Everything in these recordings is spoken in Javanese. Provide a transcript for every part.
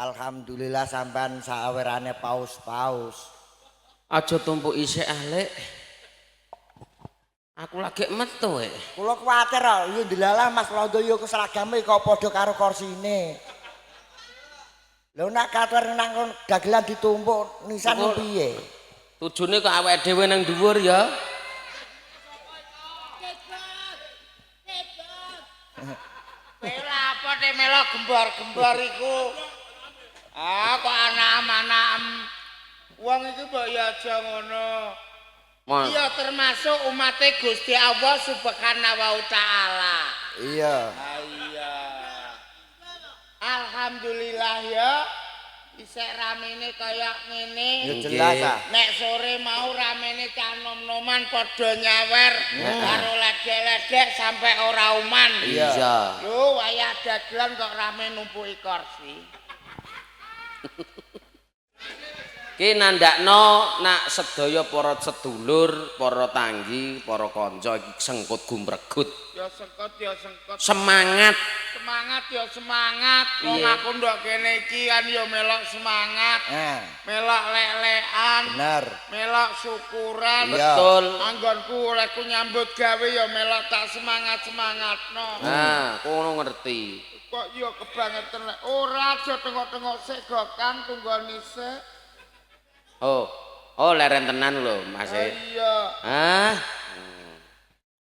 Alhamdulillah sampean sawerane paus-paus. Aja tumpuk isik alek. Aku lagi metu e. Kula kuwatir kok yo ndelalah Mas Londo yo seragame kok padha karo korsine. Lho nek kater nang dagelan ditumpuk nisan piye? Tujune kok awake dhewe nang dhuwur ya. Kowe lha apa te melok gembor-gembor iku? Ah kok anak-anak wong iku mbok ya aja ngono. Iya termasuk umate Gusti Allah Subhanahu wa taala. Iya. Iya. Alhamdulillah ya. Isek ramene kaya ngene. Ya jelas ah. Nek sore mau ramene cah nom-noman padha nyawer karo ledek-ledek sampe ora uman. Iya. Lho wayah dagelan kok rame numpuki kursi. Ki nandakno nak sedaya para sedulur, para tanggi, para kanca iki sengkut gumregut. Ya sengkut ya sengkut. Semangat. Semangat ya semangat. Wong aku ndok kene iki kan ya melok semangat. Melok lek-lekan. Bener. Melok syukuran. Betul. Anggonku olehku nyambut gawe ya melok tak semangat-semangatno. Nah, kono ngerti. Kok ya kebangetan lek ora aja tengok-tengok sik go Kang tunggoni sik. Oh, oh leren tenan lho Mas. Iya. Ah.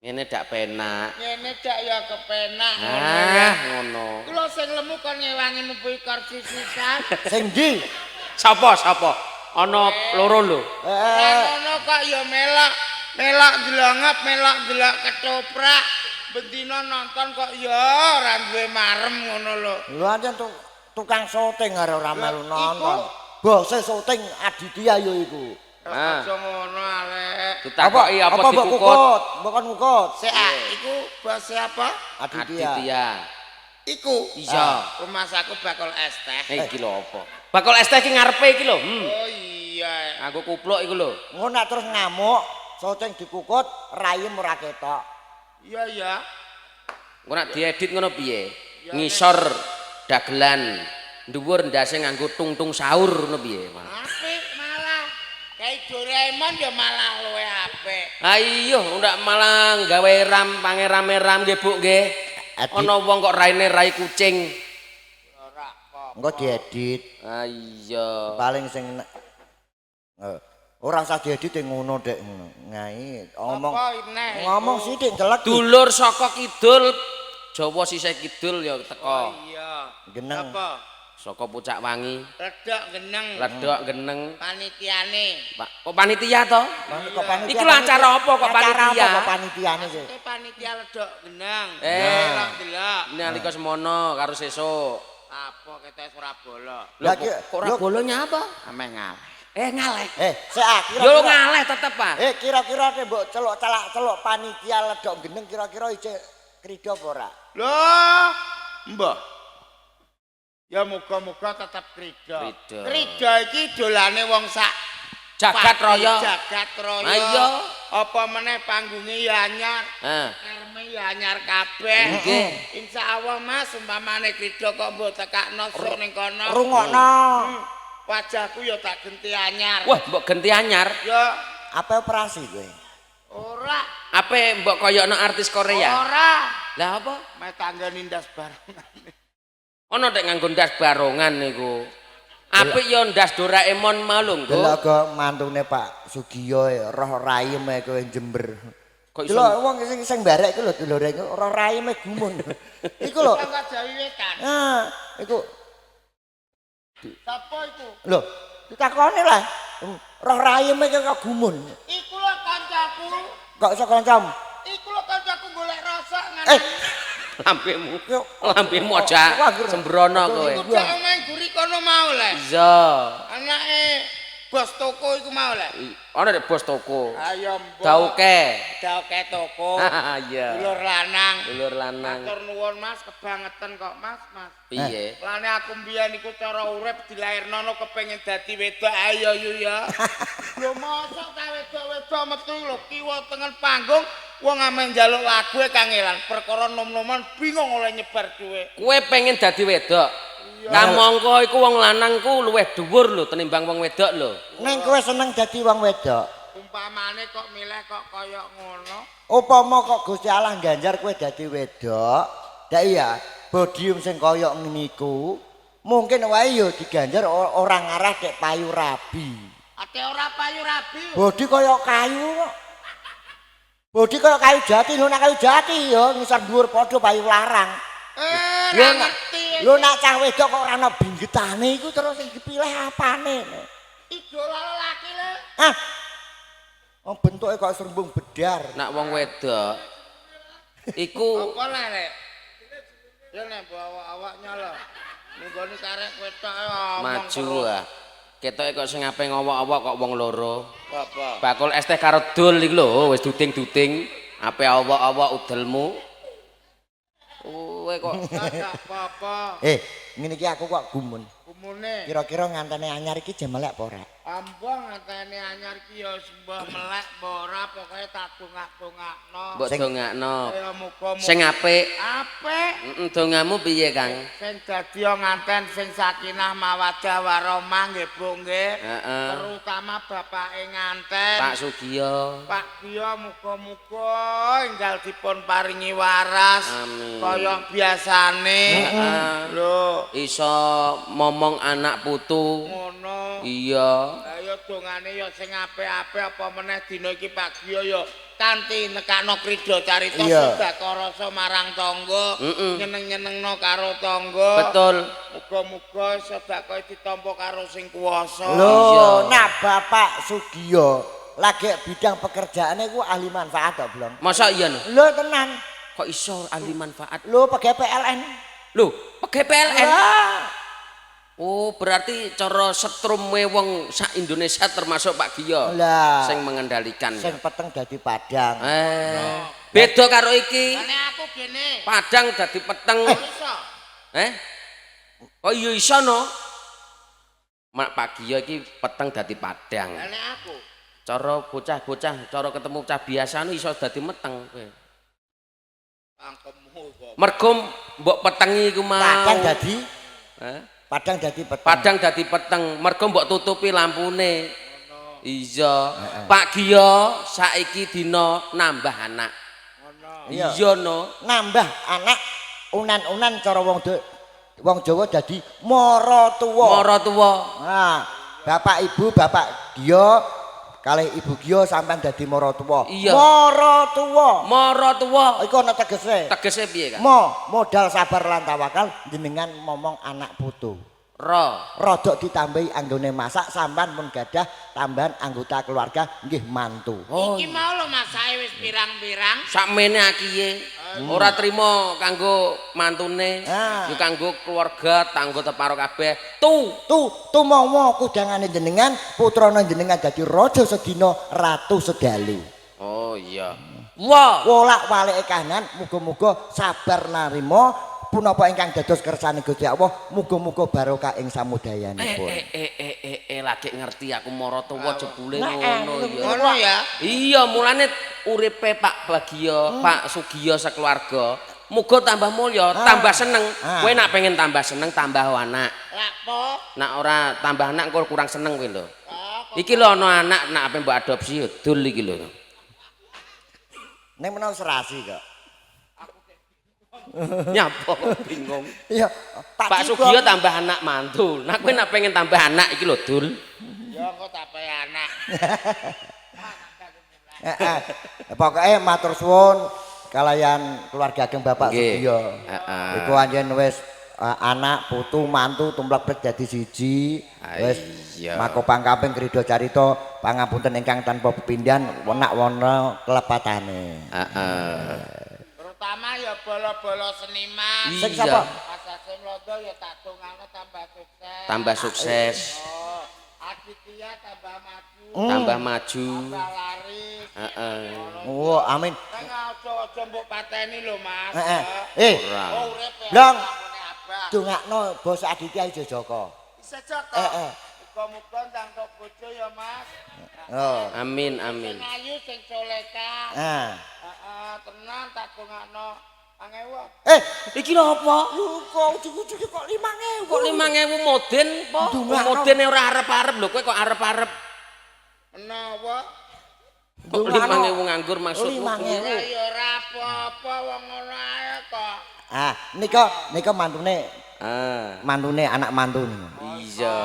Ngene dak penak. Ngene dak ya kepenak ngono. Ah, ngono. Kula sing lemu kon ngewangi numpuki kursi sisan. Sing ndi? Sapa sapa? Ana loro lho. Ngono kok ya melok, melok ndelongep, melok ndelok ketoprak. Bendina nonton kok ya ora duwe marem ngono lho. Lho ancen tukang syuting karo ora melu nonton. Bose syuting Aditya ya iku. Aja ngono alek. Ditakoki apa dikukut? Mbok kon ngukut. Sik iku bose apa? Aditya. Iku. Iya. Rumasaku bakul es teh. Iki lho apa? Bakul es teh iki ngarepe iki lho. Oh iya. Aku kupluk iku lho. Ngono nek terus ngamuk, syuting dikukut, rayem ora ketok. Iya ya. Engko nek diedit ngono piye? Ngisor dagelan, dhuwur ndase nganggo tung-tung sahur ngono piye? Apik malah. Kayak Doraemon ya malah luwe apik. Ah iya, ndak malah gawe ram pangerame-ram nggih Bu nggih. Ana wong kok raine rai kucing. Ora kok. Engko diedit. Ah iya. Paling sing ora usah diedit ngono Dek ngono. Ngai ngomong ngomong sithik jelek. Dulur saka kidul Jawa sisih kidul ya teko. Oh iya. Geneng. Apa? Saka Pucak Wangi. Ledok geneng. Ledok geneng. Panitiane. Pak, kok panitia to? Kok panitia? Iki lho acara apa kok Acara panitia? apa kok panitiane sih? Iki panitia ledok geneng. Eh. Nalika semono karo sesuk. Apa ketoke ora bolo? Lho kok ora bolonya apa? Ameh ngaleh. Ngaleh. Sik ah kira-kira. Yo ngaleh tetep, Pak. Kira-kira nek mbok celok-celak-celok panitia ledok geneng kira-kira isih krida apa ora? Lho, mbah. Ya muga-muga tetep krida. Krida iki dolane wong sak jagat raya. Jagat raya. Ayo. Apa meneh panggunge ya anyar. Heeh. Erme ya anyar kabeh. Nggih. Insyaallah Mas umpamane krida kok mbok tekakno sok ning kono. Rungokno. Wajahku ya tak genti anyar. Wah, mbok genti anyar. Ya. Apa operasi kowe? Ora. Apa mbok koyokno artis Korea? Ora. Lah apa? Meh tangga nindas barongan. Ana nek nganggo ndas barongan niku. Apik ya ndas Doraemon mau lho nggo. Delok kok mantune Pak Sugiyo roh raime kowe Jember. Kok iso? Delok wong sing barek iku lho dulure iku roh raime gumun. Iku lho. Kok Jawi Wetan. Heeh, iku. Sapa iku? Lho, ditakoni lah. Roh raime kok gumun. Iku lho kancaku. Kok iso kancamu? Iku lho kancaku golek rosok ngene. Lambemu. Lambemu aja sembrono kowe. Iku cak omahe guri kono mau le. Iya. Anake bos toko iku mau le. Ana nek bos toko. Ayo mbok. Dauke. Dauke toko. Iya. Dulur lanang. Dulur lanang. Matur nuwun Mas, kebangetan kok Mas, Mas. Piye? Lane aku mbiyen iku cara urip dilairno kepengin dadi wedok ayo yu ya. Lho mosok ta wedok-wedok metu lho kiwa tengen panggung wong ame njaluk lagu e kangelan perkara nom-noman bingung oleh nyebar dhuwit. Kowe pengen dadi wedok? Kamangka iku wong lanang ku luwih dhuwur lho tenimbang wong wedok lho. Neng kowe seneng dadi wong wedok? Umpamane kok milih kok kaya ngono. Upama kok Gusti Allah ganjar kowe dadi wedok, dak iya, bodium sing kaya ngene iku mungkin wae yo diganjar ora ngarah dek payu rabi. Ate ora payu rabi. Bodi kaya kayu kok. Bodi kaya kayu jati lho, nek kayu jati yo ngisor dhuwur padha payu larang. Ora ngerti. Lho nek cah wedok kok ora ana binggetane iku terus sing dipilih apane? Idola lelaki le. Ah. Wong bentuke kok srembung bedar. Nek wong wedok iku apa le rek? Ya nek bawa awaknya lho. Nunggoni karek wetok maju ah. Ketoke kok sing ape ngowok-owok kok wong loro. Apa? Bakul es teh karo dul iku lho wis duting-duting ape awok-awok udelmu. Kowe kok gak apa-apa. Ngene iki aku kok gumun. Gumune. Kira-kira ngantene anyar iki jam melek apa ora? Ambah ngantene anyar iki ya mbah melek mbah ora pokoke tak dongak-dongakno. Mbok dongakno. Ya muga-muga sing apik. Apik. Heeh, dongamu piye, Kang? Sing dadi nganten sing sakinah mawaddah warahmah nggih Bu nggih. Heeh. Terutama bapake nganten. Pak Sugiyo. Pak Giyo muga-muga enggal dipun paringi waras. Amin. Kaya biasane. Heeh. Lho, iso momong anak putu. Ngono. Iya. Lah ya dongane ya sing apik-apik apa meneh dina iki Pak Giyo ya kanthi nekakno krida carita sedekah rasa marang tangga, nyeneng-nyenengno karo tangga. Betul. Muga-muga sedekah ditampa karo sing kuwasa. Lho, nak Bapak Sugiyo lagi bidang pekerjaane ku ahli manfaat to, Blong. Masa iya no? Lho tenan. Kok iso ahli manfaat? Lho pegawai PLN. Lho, pegawai PLN. Lah. Oh, berarti cara setrume wong sak Indonesia termasuk Pak Giyo sing mengendalikan. Sing peteng dadi padang. Beda karo iki. Nek aku gene. Padang dadi peteng. Iso. Oh iya iso no. Mak Pak Giyo iki peteng dadi padang. Nek aku. Cara bocah-bocah, cara ketemu cah biasa nu iso dadi meteng kowe. Cangkemmu kok. Mergo mbok petengi iku mau. Padang dadi Hah? Padang dadi peteng. Padang dadi peteng, mergo mbok tutupi lampune. Iya. Pak Giyo saiki dina nambah anak. Iya. Iya no. Nambah anak unan-unan cara wong wong Jawa dadi mara tuwa. Mara tuwa. Nah, bapak ibu, bapak Giyo kalih ibu Giyo sampean dadi mara tuwa. Iya. Mara tuwa. Mara tuwa. Iku ana tegese. Tegese piye, Kak? Mo, modal sabar lan tawakal jenengan momong anak putu. Ra. Rodok ditambahi anggone masak sampean pun gadah tambahan anggota keluarga nggih mantu. Oh. Iki mau lho masake wis pirang-pirang. Sakmene akiye. Ora trimo kanggo mantune, yo kanggo keluarga, tangga teparo kabeh. Tu Tu tumawa kudangane jenengan, putrane jenengan dadi raja sedina, ratu sedalu. Oh iya. Wah. Wolak-walike kahanan muga-muga sabar narima punapa ingkang dados kersane Gusti Allah, muga-muga barokah ing samudayanipun. Lagi ngerti aku mara tuwa jebule Nah, ngono ya. Ngono ya. Iya, mulane uripe Pak Bagio, Pak Sugiyo sekeluarga, muga tambah mulya, tambah seneng. Kowe nak pengen tambah seneng, tambah anak. Lapo? Nak ora tambah anak engko kurang seneng kowe lho. Iki lho ana anak nak ape mbok adopsi yo dul iki lho. Ning menawa serasi kok. Nyapa bingung. Iya, Pak Sugiyo tambah anak mantu. Nak kowe nak pengen tambah anak iki lho dul. Ya engko tambah anak. Heeh. Pokoke matur suwun kalayan keluarga ageng Bapak Sugiyo. Heeh. Iku anjen wis anak, putu, mantu tumlebet dadi siji. Wis makopang kaping krida carita pangapunten ingkang tanpa pepindhan wenak-wana kelepatane. Heeh. Terutama ya bolo-bolo seniman. Sing sapa? Mas Hasim Londo ya tak dongakno tambah sukses. Tambah sukses. Oh, Aditya tambah maju. Tambah maju. Tambah laris. Heeh. Oh, amin. Ning aja-aja mbok pateni lho, Mas. Heeh. Eh, Oh, urip ya. Blong. Lampune abah. Dongakno bos Aditya Ijo Joko. Isa Joko. Heeh. Muga-muga ndang tok bojo ya, Mas. Oh. Amin, amin. Sing ayu sing soleka. Ah. Heeh, tenan tak dongakno. 1000. Eh, Iki lho apa? lho kok ujug-ujug kok 5000. Kok 5000 moden po? Moden ora arep-arep lho kowe kok arep-arep. Menawa Kok 5000 nganggur maksudmu? 5000. ora ya ora apa-apa wong ngono ae kok. Ah, nika mantune. Ah. Mantune anak mantu niku. Iya.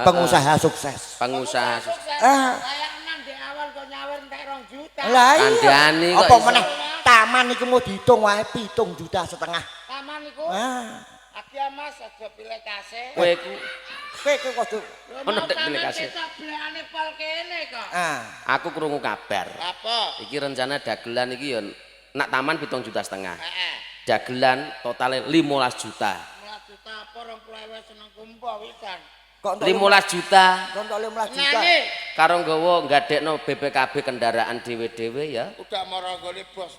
Pengusaha sukses. Pengusaha sukses. Ah. Kayak nang di awal kok nyawer entek 2 juta. Lah iya. Kandhane kok Apa iso. meneh taman iku mau dihitung wae 7,5 juta. Taman iku. Ah. Aki Mas aja pilih kasih. Kowe ku Kowe kowe kudu Ono tek pilih kasih. Ketok blekane pol kene kok. ah. Aku krungu kabar. Apa? Iki rencana dagelan iki ya nak taman 7,5 juta. Heeh. Dagelan totale 15 juta. 15 juta apa 20.000 seneng kumpo wisan. Kok entuk 15 juta Kok entuk 15 juta. Nane karo nggawa nggadekno BPKB kendaraan dhewe-dhewe ya. udah mara nggone bos.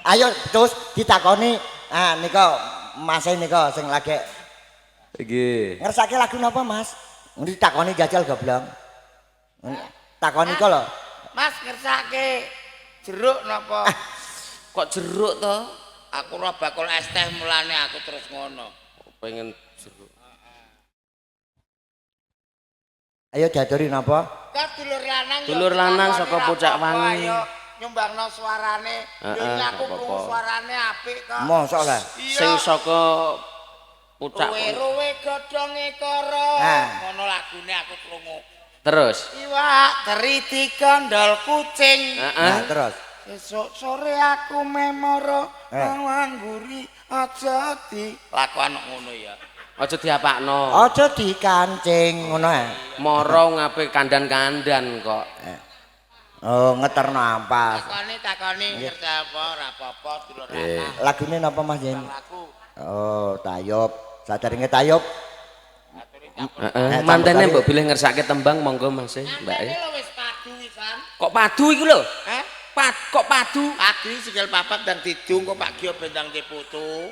Ayo terus ditakoni ah nika mase nika sing lagi Nggih. ngersake lagu napa Mas? Ditakoni jajal goblong. Takoni kok lho. Mas ngersake jeruk napa? Kok jeruk to? Aku ora bakul es teh mulane aku terus ngono. Pengen jeruk. Ayo diaturi napa? Ka dulur lanang ya Dulur lanang ditakoni saka ra Pucak apa-apa, Wangi. ayo nyumbangno suarane. Yo Heeh, aku gak krungu apa-apa. suarane apik kok. Mosok lah. Iya. Sing saka Pucak Wangi. Ruwe-ruwe godhonge kara. Ah. Ngono lagune aku krungu. Terus. Iwak teri dikondol kucing. Heeh. Nah, terus. Esuk sore aku memoro nang guri aja di lakuan ngono ya. Aja diapakno. Aja dikancing ngono ae. Moro ngape kandan-kandan kok. Oh, ngeterno ampas. Takoni ngerti apa ora apa-apa dulur lanang. Lagune napa Mas Yen? Lagu Oh, tayub. Saderenge tayub. Heeh. Mantene mbok bilih ngersake tembang monggo Mas e, Mbak e. Mantene lho wis padu wisan. Kok padu iku lho? Heh? Kok padu? Padu sikil papat dan didung kok Pak Gio bendang diputu.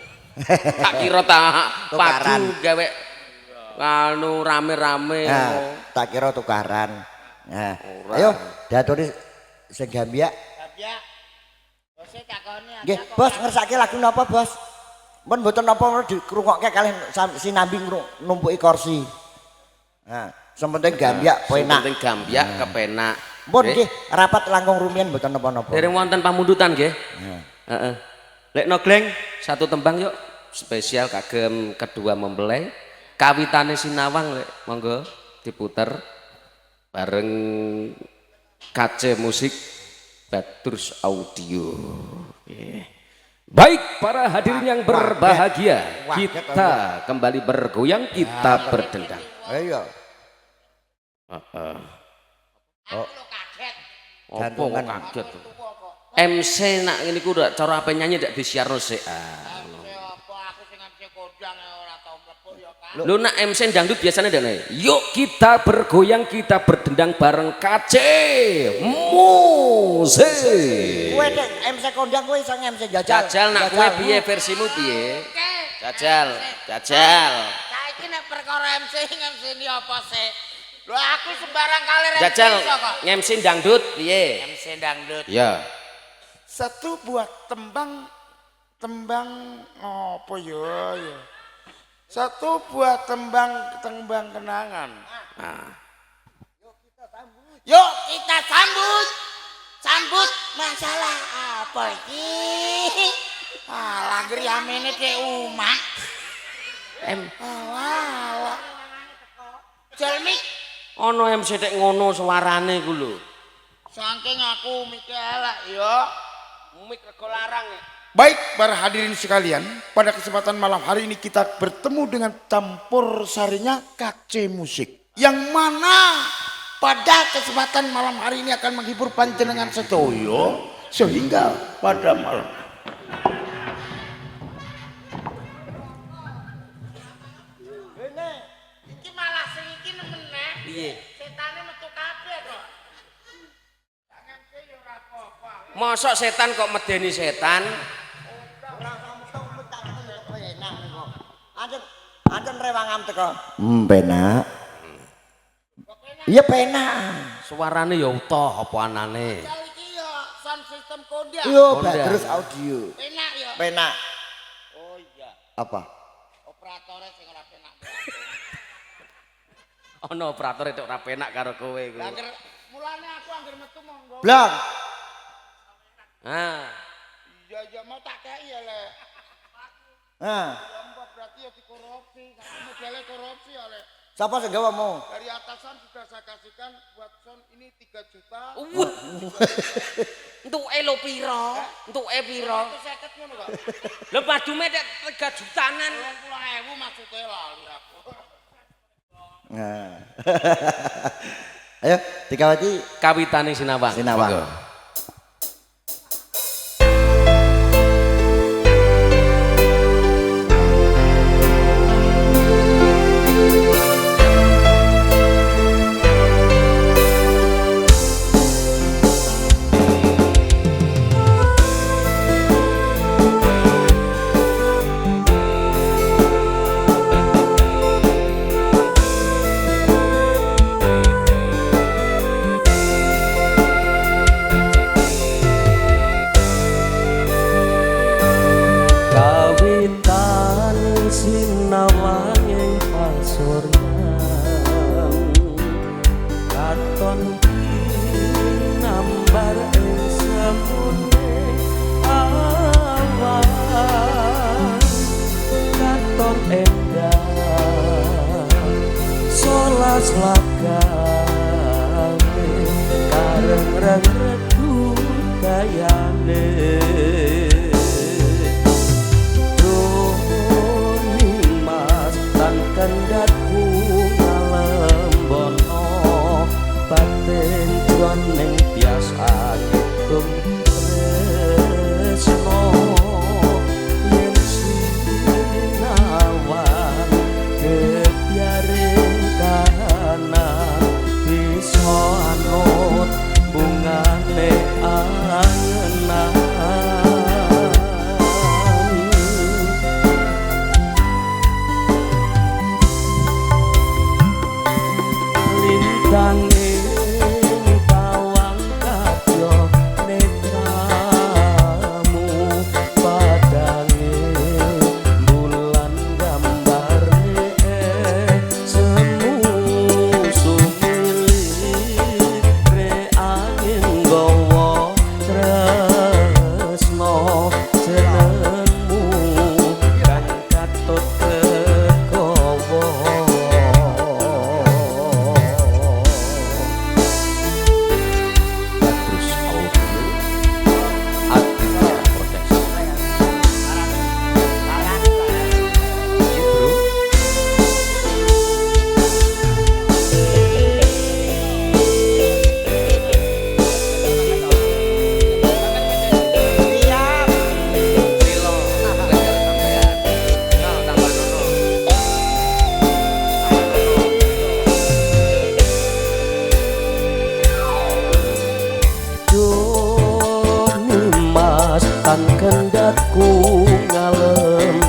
Tak kira ta Tukaran. padu gawe anu rame-rame. Nah, tak kira tukaran. Nah, ayo diaturi sing gambiak. Tapi ya bos Bose takoni. Nggih, Bos ngersake lagu napa, Bos? Mun mboten napa dikrungokke kalih sinambi numpuki kursi. Nah, sing penting gambyak penak. Sing penting gambyak kepenak. Mun nggih rapat langkung rumiyin mboten napa-napa. Dereng wonten pamundutan nggih. Heeh. Lek no gleng satu tembang yuk spesial kagem kedua mempelai. Kawitane Sinawang lek monggo diputer bareng KC Musik Batrus Audio. Yeah. Baik para hadirin yang berbahagia, kita kembali bergoyang, kita berdendang. Ayo. Heeh. Oh. Apa kok kaget? MC nak ngene iku ndak cara ape nyanyi ndak disiarno sik. Lho nak MC dangdut biasanya ndane. Yuk kita bergoyang, kita berdendang bareng KC Musik. Kowe nek MC kondang kowe iso MC jajal. Jajal nak kowe piye versimu piye? Jajal, jajal. Saiki nek perkara MC MC ni apa sih? Lho aku sembarang kalir MC jajal kok. MC dangdut piye? MC dangdut. Iya. Satu buah tembang tembang apa ya ya. Satu buah tembang tembang kenangan. Nah. Yuk kita sambut. Sambut masalah apa iki? Alah griyamene dhek omah. M. Alah. Jelmik ana MC tek ngono suarane iku lho. Saking aku mike elek ya. Mik rego larang ya. Baik para hadirin sekalian, pada kesempatan malam hari ini kita bertemu dengan campur sarinya KC Musik. Yang mana pada kesempatan malam hari ini akan menghibur panjenengan sedoyo sehingga pada malam iki malah sing iki nemen. Piye? Setane metu kabeh kok. Mosok setan kok medeni setan? Anjen rewangam teko. Penak. Iya penak. Suarane ya utuh apa anane? Iki ya sound system kondang. Yo terus audio. Penak ya. Penak. Oh iya. Apa? Operatore sing ora penak. Ana operatore tok ora penak karo kowe iku. Lah mulane aku anggere metu monggo. Blang. Ah. Iya iya mau tak kei ya le. Ah. Berarti ya dikorupsi, modelnya korupsi ya le. Siapa sing gawa mau? Dari atasan sudah saya kasihkan buat sound ini 3 juta. Entuke lho piro? Entuke piro? 150 ngono kok. Lho padume tek 3 jutanan. 20.000 maksudnya lali aku. Nah. Ayo dikawiti kawitane Sinawang. Sinawang. Bungane angenan.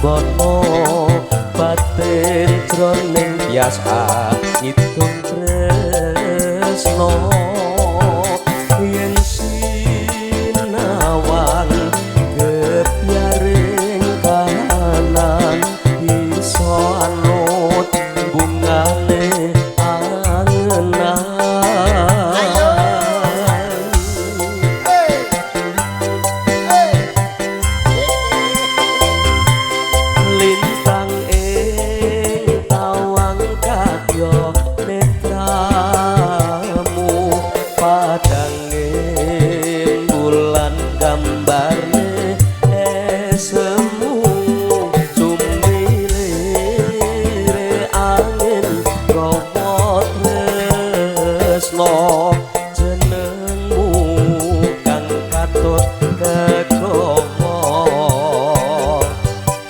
wiscambana batin jroning biasa ngitung tresno yen sinawang kepyaring kahanan iso anut bungane angenan. Lintang ing tawang kadya netramu padange bulan gambarne esemu sumilire angin gawa tresno jenengmu kang katut kegawa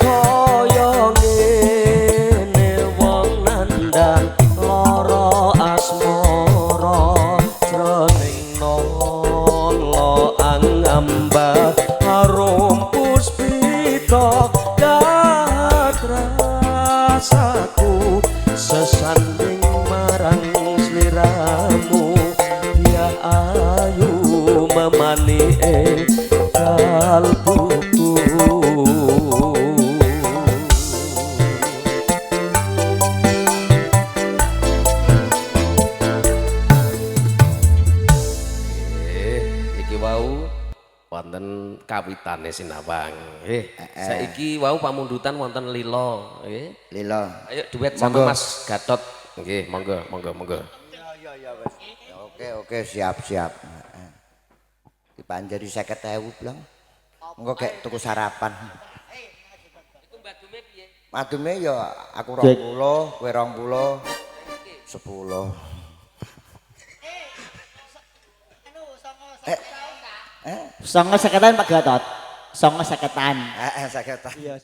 kaya ngene wong nandhang lara asmara jroning nala angambar arum puspita rasaku sesanding marang sliramu ya ayu memani ing kalbuku. Iki wau wonten kawitane Sinawang. Saiki wau pamundutan wonten lila, nggih. Lila. Ayo duet sama Mas Gatot. Nggih, monggo, monggo, monggo. Iya, wis. Oke, oke, siap, siap. Dipanjari 50.000, Blong. Engko gek tuku sarapan. Iku mbadume piye? Madume ya aku 20, kowe 20, 10. Songo seketan Pak Gatot. Songo seketan. Heeh, 50. Iya.